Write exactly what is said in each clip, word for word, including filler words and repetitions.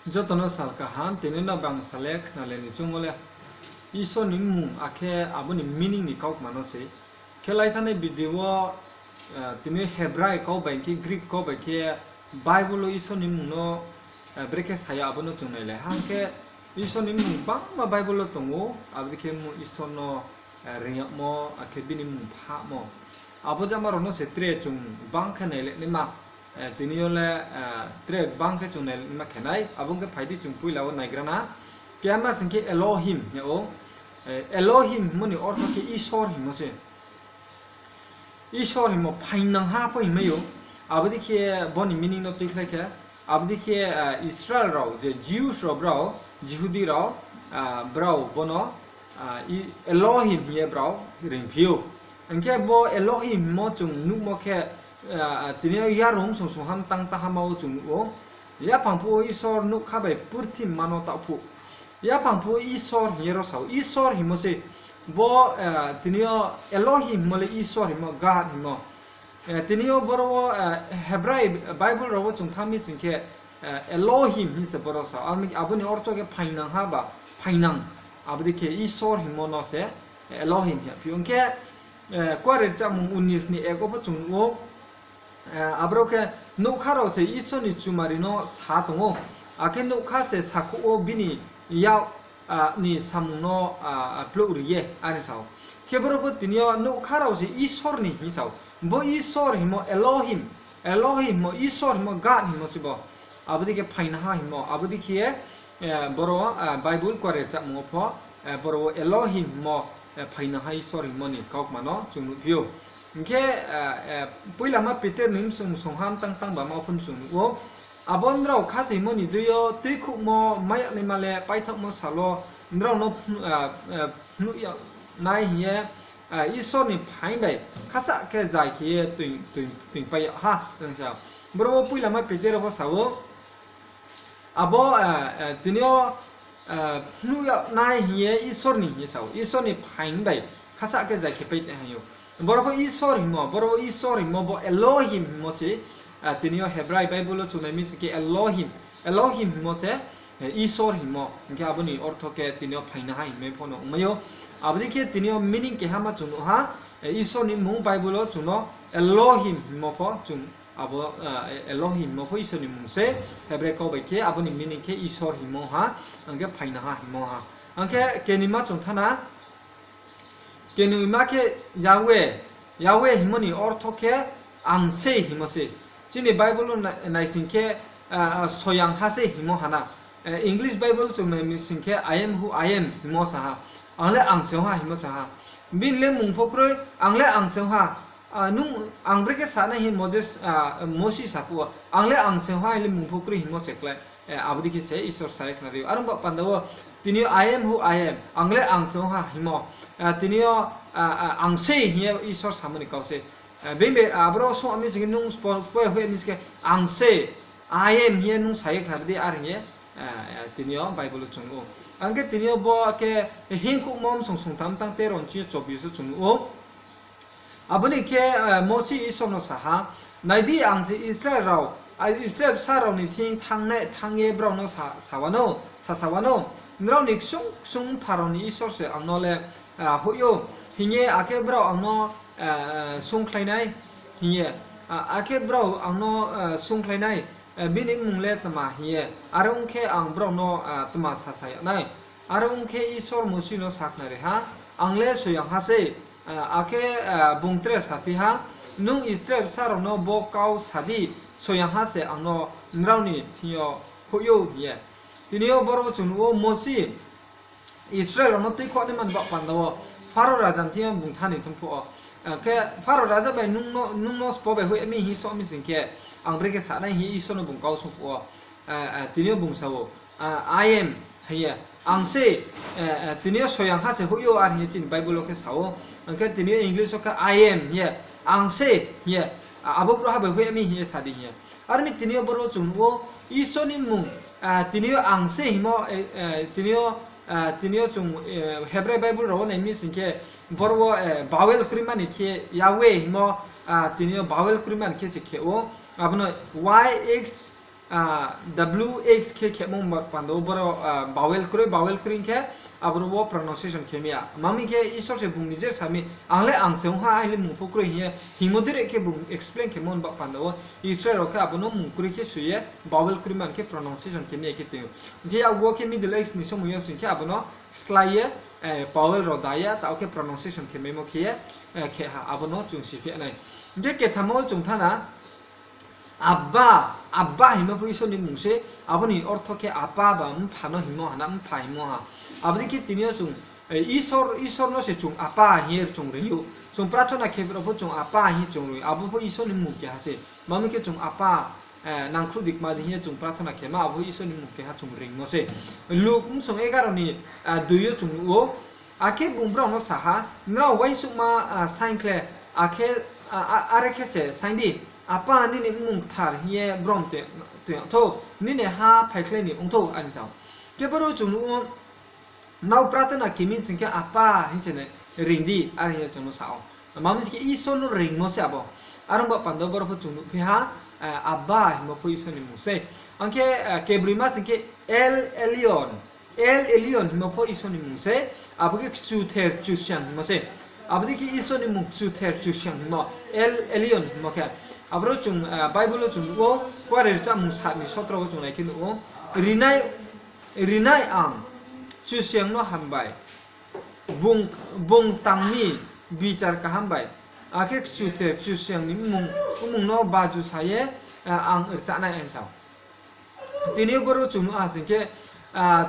Joto no sal kaham, tini no bangsa le khnalai ni choungmo le Isor ni mmung akhe abo ni meaning ni kaukma no se. Khe lai thanngnai video wo, tini Hebrai kau bai khe Greek kau bai khe Bible wo Isor ni mmung no brekhe sa ya abo no chung nailai ha. Hing khe Isor ni mmung gbangma Bible wo tong ou, abo dei khe mmung Isor no reing yagmo akhe bini mmung phahmo. Abo jama rao no se tre chung gbang khe nailai naima. Tini yo le tre gbang khe chung nailai naima khe nai. Abo ong khe phai di chung poila wo naigra na. Keha ma sing khe Elohim hing yag ou. Elohim hingmo ni ortho khe Isor hingmo se. Isor hingmo phaingnangha pho hingmai ou. Abo dei khe bo ni meaning no tuikhlai khe, abo dei khe Israel rao je Jews rao brao, Jihudi rao, brao bo no Elohim hing ye brao reingphi ou. Hing khe bo Elohim hingmo chung nuhmo khe, tini yo Yarung song song ham tang tang hama wo chung nuh ou. Yaphang phuh wo Isor nougkha bai purthima no taoh phuh. Yaphang phuh wo Isor hing ye ro sa ou. Isor hingmo se bo, tini yo Elohim hingmo le Isor hingmo, God hingmo. Tini yo boro wo Hebrai Bible rao wo chung thanng mi sing khe Elohim hing se boro sa ou. Abo ni ortho khe phaingnangha ba phaingnang. Abo dei khe Isor hingmo no se Elohim hing yagphi ou. Hing khe Kuare Rchahmung unis ni ek wo pho chung nuh ou. Aboro khe nougkha rao se Isor ni chumari no sa tong ou, akhe nougkha se sakhouh wo bini yak ni samung no plouh ri ye, are sa ou. Khe boro pho tini yo nougkha rao se Isor ni hing sa ou. Bo Isor hingmo Elohim, Elohim hingmo Isor hingmo God hingmo se bo. Abo dei khe phaingnangha hingmo, abo dei khe ye boro Bible Kuare Rchahmung wo pho boro wo Elohim hingmo, phaingnangha Isor hingmo ni kaukma no chung nuhphi ou. Hing khe poilama Peter ni bsong song ham tang tang ba ma pho chung nuh ou. Abo nrao khathoimo ni dei yo tuikhouhmo mai yag naima le paithaohmo sal wo nrao no phnuh yag nai hing ye Isor ni phaing bai khasah khe zai khe ye toingpai yag ha. Boro wo poilama Peter pho sa ou. Abo tini yo phnuh yag nai hing ye Isor ni hing ye sa ou, Isor ni phaing bai khasah khe zai khe pai te hing ou. Boro pho Isor hingmo, boro wo Isor hingmo bo Elohim hingmo se. Tini yo Hebrai Bible wo chung nai mi sing khe Elohim, Elohim hingmo se Isor hingmo. Hing khe abo ni ortho khe tini yo phaingnangha hingmai pho no ongmai ou. Abo dei khe tini yo meaning keha ma chung nuh ha, Isor ni mmung Bible wo chung no Elohim hingmo pho chung, abo Elohim hingmo pho Isor ni mmung se, Hebrai kau bai khe abo ni meaning khe Isor hingmo ha, ang khe phaingnangha hingmo ha. Ang khe kenoima chung thanng na, kenoima khe Yahweh, Yahweh hingmo ni ortho khe ang sei hingmo se. Chini Bible wo naising khe soyang ha se hingmo ha na. English Bible chung nai mi sing khe I am who I am hingmo sa ha. Ang le ang se ong ha hingmo sa ha. Bini le mmung pho kroi, ang le ang se ong ha. Nung ang brekhe sa nai hing Moses, Mosi sa phuh wo, ang le ang se ong ha hing le mmung pho kroi hingmo se klái. Abo dei khe se Isor sa ye khnari ou. Are ong ba panda wo tini yo I am who I am, ang le ang se ong ha hingmo. Tini yo ang sei hing ye Isor samo ni kau se. Bini bai aboro sung mi sing khe nung spo, poi hoih mi sing khe ang sei, I am hing ye nung sa ye khnari di, are hing ye tini yo Bible wo chung nuh ou. Ang khe tini yo bo khe Hingkhouhmo bsong songtham tang tero ni chini yo chobbis wo chung nuh ou. Abo ni khe Mosi Isor no sa ha, Nai di, ang se Israel rao, Israel bsa rao ni thing thanngnai, thanng ye brao no sa, sa wanou, sasa wanou, nrao ni ksung ksung mpha rao ni Isor se ang no le hoih ou, hing ye akhe brao ang no sungkhlai nai, hing ye, akhe brao ang no sungkhlai nai, bini mmung le tma hing ye, are ong khe ang brao no tma sasa yag nai. Are ong khe Isor Mosi no sakhnari ha, Ang le soyang ha sei, akhe bung tre saphi ha, Nung Israel bsa rao no bo kau sa di, soyang ha se ang no nrao ni thing yo hoih ou, hing ye. Tini yo boro wo chung nuh ou, Mosi Israel rao no tuikhouh nai man baoh panda wo Pharaoh raja ni thing yo bung thanng ni thung phuh wo. Khe Pharaoh raja bai nung no, nung no spo bai hoih mi hing song mi sing khe, ang brekhe sa nai hing ye Isor no bung kau sung phuh wo. Tini yo bung sa ou, I am, hing ye, ang se, tini yo soyang ha se hoih ou, are hing ye chini Bible wo khe sa ou. Ang khe tini yo English wo khe I am hing ye, ang se hing ye, abo brouhha bai hoih mi hing ye sa di hing ye. Are mi tini yo boro wo chung nuh ou, Isor ni mmung, tini yo ang se hingmo, tini yo, tini yo chung Hebrai Bible rao wo nai mi sing khe, boro wo vowel kroima ni khe Yahweh hingmo, tini yo vowel kroima ni khe se khe ou. Abo no Y H W H khe khemo ba panda wo boro vowel kroi, vowel kroi hing khe aboro wo pronunciation khe mi ya. Mami khe Isor se bung nije sa mi, ang le ang se ong ha, aini mung pho kroi hing ye hingmo dire khe bung explain khemo ba panda wo Israel rao khe abo no mung kroi khe sui ye vowel kroi man khe pronunciation khe mi ya khe tong ou. Hing khe yakgu wo khe Middle Age ni somoi yo sing khe abo no slái ye vowel rao da ye taoh khe pronunciation khe maimo khe ye khe ha, abo no chung si phi nai. Hing khe kethamo chung thanng na, Abba, Abba hingmo pho Isor ni mmung se, abo ni ortho khe Apa ba mpha no hingmo ha na, mpha hingmo ha. Abo dei khe tini yo chung, Isor, Isor no se chung Apa hing ye chung reing ou. Chung prathona khe rao pho chung Apa hing ye chung reing ou, abo pho Isor ni mmung keha se. Mami khe chung Apa, nangkhruh di kma di hing ye chung prathona khe ma, abo pho Isor ni mmung keha chung reingmo se. Luk bsong egaro ni dui yo chung nuh ou, akhe bung brao no sa ha, Nrao uaingsouhma saing khle, akhe, are khe se saing di, Apa, nini mmung kthar hing ye brom toing yag thou, nini ha phaikhlai ni ong thou, are sa ou. Khe boro chung nuh ou, nrao prathona khe mi sing khe Apa hing se reing di, are hing ye chung no sa ou. Mami sing khe Isor no reingmo se abo. Are ong ba panda boro pho chung nuhphi ha, Abba hingmo pho Isor ni mmung se. Ang khe, kebroima sing khe El Elyon, El Elyon hingmo pho Isor ni mmung se, abo khe Kchuther Kchusoyang hingmo se. Abo dei khe Isor ni mmung Kchuther Kchusoyang hingmo, El Elyon hingmo khe. Aboro chung, Bible wo chung nuh ou, Kuare Rchahmung sat ni sotro wo chung nai khe nuh ou, Rinai, rinai ang Kchusoyang no hambai, bung, bung tang mi bichar kaham bai, akhe Kchuther Kchusoyang ni mmung, mmung no baju sa ye ang rchah nai, are sa ou. Tini yo boro chung nuh ha sing khe,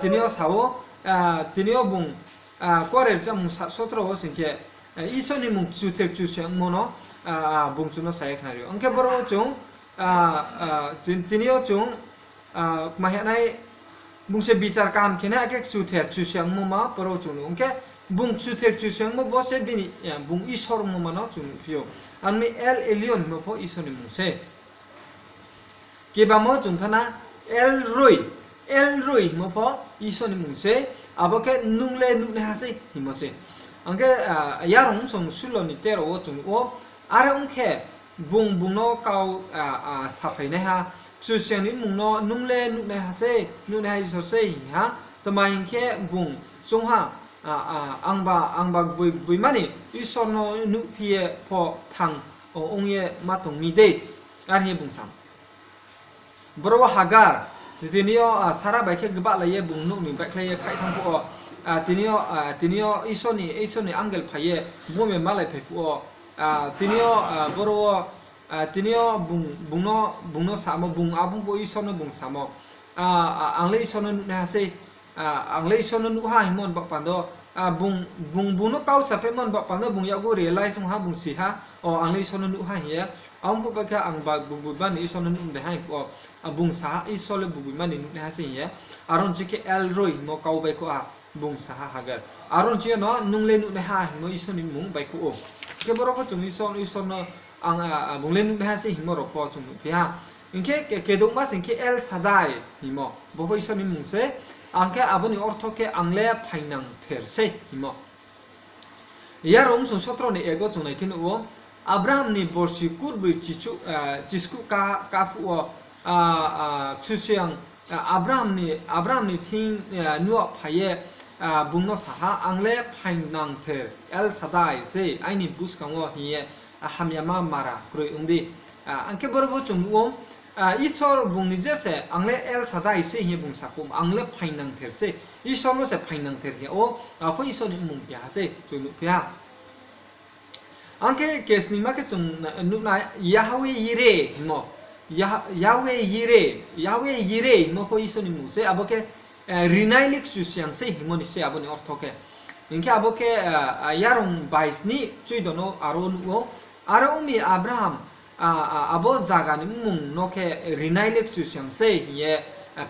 tini yo sa ou, tini yo bung, Kuare Rchahmung sat sotro wo sing khe, Isor ni mmung Kchuther Kchusoyang ongmo no bung chung no sa ye khnari ou. Ong khe boro wo chung, tini yo chung, kma hing nai, bung se bichar kaham khe nai, akhe Kchuther Kchusoyang ongmo ma boro wo chung nuh. Ong khe bung Kchuther Kchusoyang ongmo bo se bini, bung Isor ongmo ma no chung nuhphi ou. Ang mi El Elyon hingmo pho Isor ni mmung se. Kebamo chung thanng na, El Roi, El Roi hingmo pho Isor ni mmung se, abo khe nung le nuhnaiha sei hingmo se. Ang khe, Yarung bsong sulo ni tero wo chung nuh ou, are ong khe bung bung no kau saphainaiha, Kchusoyang ni mmung no nung le nuhnaiha sei, nuhnaiha Isor sei hing ha, tma hing khe bung choung ha, angba, angba gboima ni Isor no nuhphi ye pho thang ong ye ma tong mi dei, are hing ye bung sa ou. Boro wo Hagar, tini yo Sara bai khe gbahlai ye bung nouh ni baihkhlai ye khaih thanng phuh wo, tini yo, tini yo Isor ni, Isor ni angel phai ye bung bai malai phai phuh wo, tini yo, boro wo, tini yo bung, bung no, bung no samo, bung abung pho Isor no bung samo, ang le Isor no nuhnaiha sei, ang le Isor no nuh ha hingmo ni baoh panda wo, bung, bung, bung no kau saphaimo ni baoh panda wo bung yakgu realize ong ha, bung si ha, o ang le Isor no nuh ha hing ye. Abo phuh bai khe ang ba gboima ni Isor no nuh de ha hing phuh wo, bung sa ha, Isor le gboima ni nuhnaiha sei hing ye. Aro ni chi khe El Roi hingmo kau baihkhouh ha, bung sa ha Hagar. Aro ni chi yo no nung le nuhnaiha hingmo Isor ni mmung baihkhouh ou. Khe boro pho chung Isor, Isor no ang, bung le nuhnaiha sei hingmo rao pho chung nuhphi ha. Hing khe ke-, kedouhma sing khe El Sadai hingmo, bo pho Isor ni mmung se. Ang khe abo ni ortho khe ang le phaingnangther sei hingmo. Yarung bsong sotro ni ek wo chung nai khe nuh ou, Abraham ni borsi kurbroi chiskuh ka, ka phuh wo, Kchusoyang, Abraham ni, Abraham ni thing, nuh phai ye, bung no sa ha, ang le phaingnangther El Sadai sei, aini buskang wo hing ye, hamyama mara kroi ong di. Ang khe boro pho chung nuh ou, Isor bung nije se, ang le El Sadai sei hing ye bung sakhouh, ang le phaingnangther sei. Isor no se phaingnangther hing yag ou, apho Isor ni mmung keha sei, chung nuhphi ha. Ang khe kesningma khe chung nuh na Yahweh Yireh hingmo. Yah-, Yahweh Yireh, Yahweh Yireh hingmo pho Isor ni mmung se, abo khe, rinai le Kchusoyang sei hingmo ni se abo ni ortho khe. Hing khe abo khe, Yarung bais ni chuido no aro nuh ou. Aro ong mi Abraham, abo zaga ni mmung no khe rinai le Kchusoyang sei hing ye,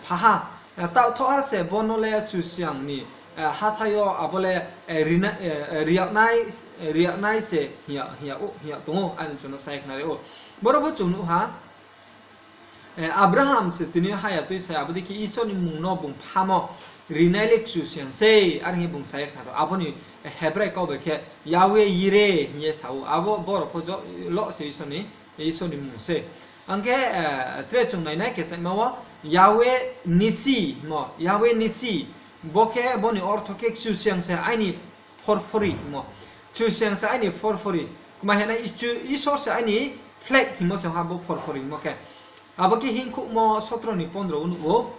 pha ha. Taoh thoha se bo no le Kchusoyang ni, hathái yo abo le, rinai, riaknai, riaknai se hing yag, hing yag, hing yag tong ou, are chung no sa ye khnari ou. Boro pho chung nuh ha, Abraham se tini yo haya tui sa ye, abo dei khe Isor ni mmung no bung phamo, rinai le Kchusoyang sei, are hing ye bung sa ye khnari ou. Abo ni Hebrai kau bai khe Yahweh Yireh hing ye sa ou, abo boro pho jo lo se Isor ni, Isor ni mmung se. Ang khe, tre chung nainai kechaima wo, Yahweh Nissi hingmo, Yahweh Nissi, bo khe bo ni ortho khe Kchusoyang se aini phorphori hingmo. Kchusoyang se aini phorphori. Kma hing nai, Isor se aini flag hingmo se ha bo phorphori hingmo khe. Abo khe Hingkhouhmo sotro ni pondro wo nuh ou.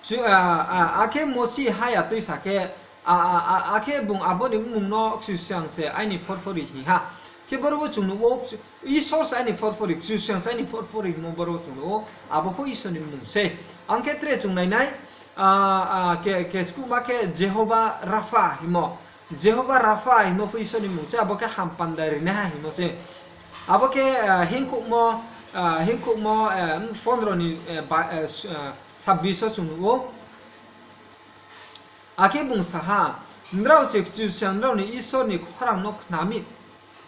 Akhe Mosi haya tuisa khe, akhe bung abo ni mmung no Kchusoyang se aini phorphori hing ha. Khe boro wo chung nuh ou, Isor se aini phorphori, Kchusoyang se aini phorphori hingmo boro wo chung nuh ou, abo pho Isor ni mmung se. Ang khe tre chung nainai, keskuhma khe Jehoba Rapha hingmo. Jehoba Rapha hingmo pho Isor ni mmung se, abo khe hampanda rinaiha hingmo se. Abo khe, Hingkhouhmo, Hingkhouhmo pondro ni sabbish wo chung nuh ou. Akhe bung sa ha, nrao se Kchusoyang nrao ni Isor ni khorang no khna mi,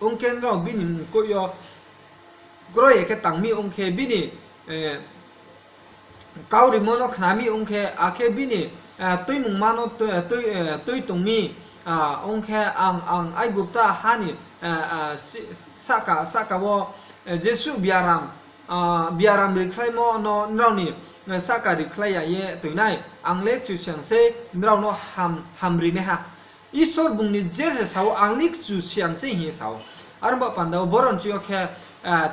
ong khe nrao bini mkoih yo kroi ye khe tang mi, ong khe bini kaurimo no khna mi, ong khe, akhe bini tuimungma no tui tong mi, ong khe ang, ang Aigupta ha ni sahka, sahka wo jesuh biaram, biaram rikhlaimo no nrao ni sahka rikhlai ya ye toi nai, ang le Kchusoyang sei nrao no hamri naiha. Isor bung nijer se sa ou, ang le Kchusoyang sei hing ye sa ou. Are ong ba panda wo boro ni ching yo khe,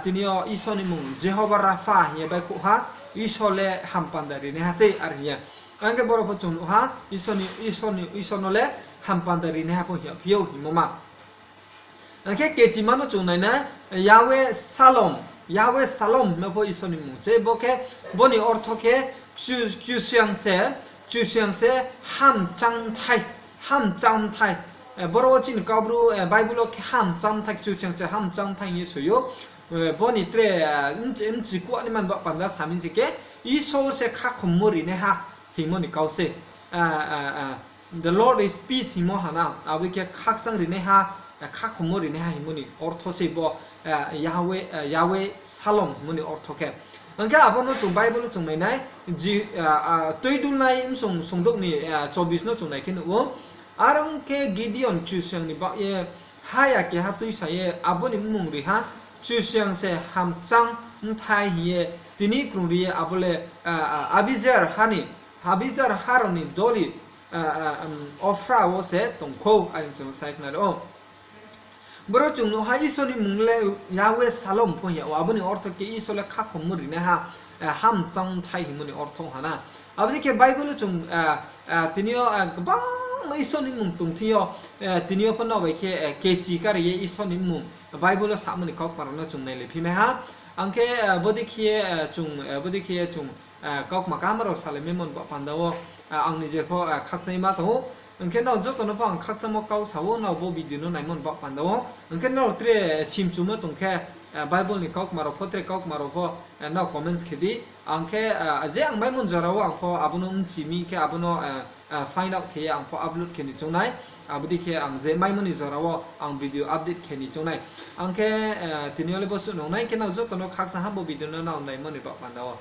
tini yo Isor ni mmung Jehoba Rapha hing ye baihkhouh ha, Isor le hampanda rinaiha sei are hing ye. Ang khe boro pho chung nuh ha, Isor no le hampanda rinaiha pho hing ya phi ou hingmo ma. Ang khe kechima no chung nainai, Yahweh Shalom, Yahweh Shalom hingmo pho Isor ni mmung se, bo khe, bo ni ortho khe, Kchusoyang se, Kchusoyang se hamchang bthai, hamchang bthai. Boro wo chini Kaubru, Bible wo khe hamchang bthai, Kchusoyang se hamchang bthai hing ye soi ou. Bo ni tre, bchikuh ni man ba panda sa mi se khe, Isor se khakhommo rinaiha hingmo ni kau se. The Lord is peace hingmo ha na, abo khe khakchang rinaiha, khakhommo rinaiha hingmo ni ortho sei bo, Yahweh Shalom hingmo ni ortho khe. Ang khe abo no chung Bible wo chung nainai, Tuidulnai bsong songdouh ni chobbish no chung nai khe nuh ou. Are ong khe Gideon Kchusoyang ni baoh ye haya keha tuisa ye abo ni mmung ri ha, Kchusoyang se hamchang bthai hing ye tini krungri ye abo le Abijar ha ni, Abijar ha rao ni doli Ophra wo se tong khou, are chung sai khna ri ou. Boro chung nuh ha Isor ni mmung le Yahweh Shalom pho hing ya ou, abo ni ortho khe Isor le khakhommo rinaiha, hamchang bthai hingmo ni ortho ha na. Abo dei khe Bible wo chung, tini yo, gbangma Isor ni mmung tong thing yo, tini yo pho nrao bai khe kechi kari ye Isor ni mmung Bible wo samo ni kaukma rao no chung nailaiphi mai ha. Ang khe, bodei khe ye chung, kaukma kaham rao salaimaimo ni baoh panda wo, ang nije pho khakchangma tong ou. Ang khe nrao joto no pho ang khakchangmo kau sa ou, nrao bo video no naimo ni baoh panda wo. Ang khe nrao tre simchumo tong khe, Bible ni kaukma rao pho, tre kaukma rao pho, nrao comments khe di. Ang khe, je ang maimo ni jora wo ang pho abo no bchi mi khe abo no find out khe ye ang pho upload khe ni choung nai. Abo dei khe ang je maimo ni jora wo ang video update khe ni choung nai. Ang khe, tini yo le bo suh nung nai khe nrao joto no khakchang ha bo video no nrao naimo ni baoh panda wo.